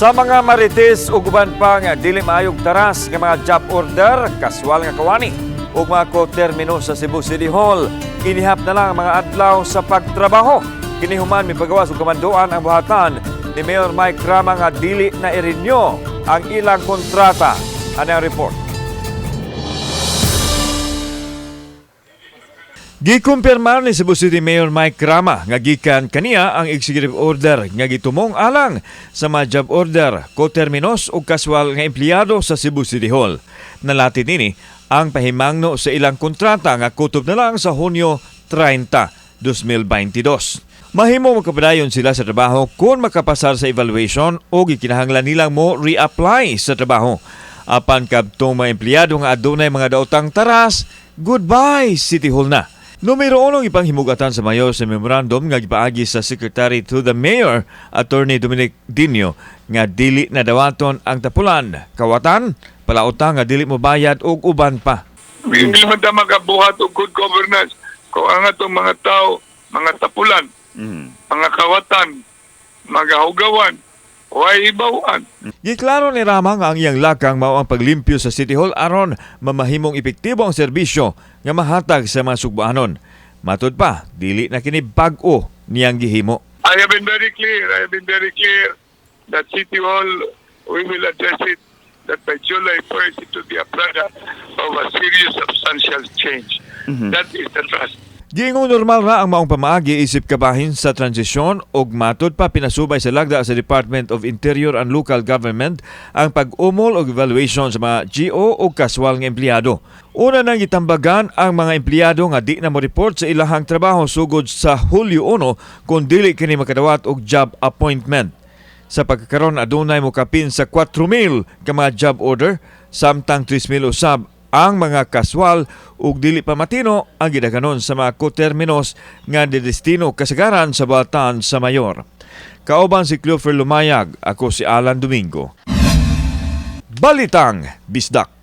Sa mga marites ug uban pa nga dili maayog taras nga mga job order, kaswal nga kawani ug mga kotermino sa Cebu City Hall, inihap na lang ang mga adlaw sa pagtrabaho. Kini human mipagawas og kamanduan ang buhatan ni Mayor Mike Rama nga dili na i-renew ang ilang kontrata. Ano ang report? Gikumpirmar ni Cebu City Mayor Mike Rama nga gikan kaniya ang executive order nga gitumong alang sa mga job order, koterminos ug kaswal nga empleyado sa Cebu City Hall. Nalati nini ang pahimangno sa ilang kontrata nga kutob na lang sa Hunyo 30, 2022. Mahimo makapadayon sila sa trabaho kung makapasar sa evaluation o gikinahanglan nilang mo reapply sa trabaho. Apan kadtong mga empleyado nga adunay mga daotang taras, goodbye City Hall na. Numero uno ipanghimugatan sa mayor sa memorandum nga gipaagi sa Secretary to the Mayor, Attorney Dominic Dino, nga dili na dawaton ang tapulan, kawatan, palautang nga dili mo bayad og uban pa. Hindi man ta makabuhat og good governance kung ang atong mga tao, mga tapulan, mga kawatan, mga hugawan, way ibawan. Giklaro ni Rama nga ang iyang lakang mao ang paglimpyo sa City Hall aron mamahimong epektibo ang serbisyo nga mahatag sa mga sugboanon. Matud pa, dili na kini bag-o niyang gihimo. I have been very clear. I have been very clear that City Hall, we will address it, that by July 1st, it will be a product of a serious substantial change. That is the trust. Giingong normal ra ang maong pamaagi isip kabahin sa transisyon ug matud pa pinasubay sa lagda sa Department of Interior and Local Government ang pag-umol og evaluation sa mga GO o kaswal nga empleyado. Una nang gitambagan ang mga empleyado nga di na mo-report sa ilahang trabaho sugod sa Hulyo 1 kung dili kini makadawat og job appointment. Sa pagkakaron, adunay mokapin sa 4,000 ka mga job order, samtang 3,000 usab ang mga kaswal ug dili pa matino ang gidaghanon sa mga koterminos nga didestino kasagaran sa buhatan sa mayor. Kauban si Cleofer Lumayag, ako si Alan Domingo. Balitang Bisdak.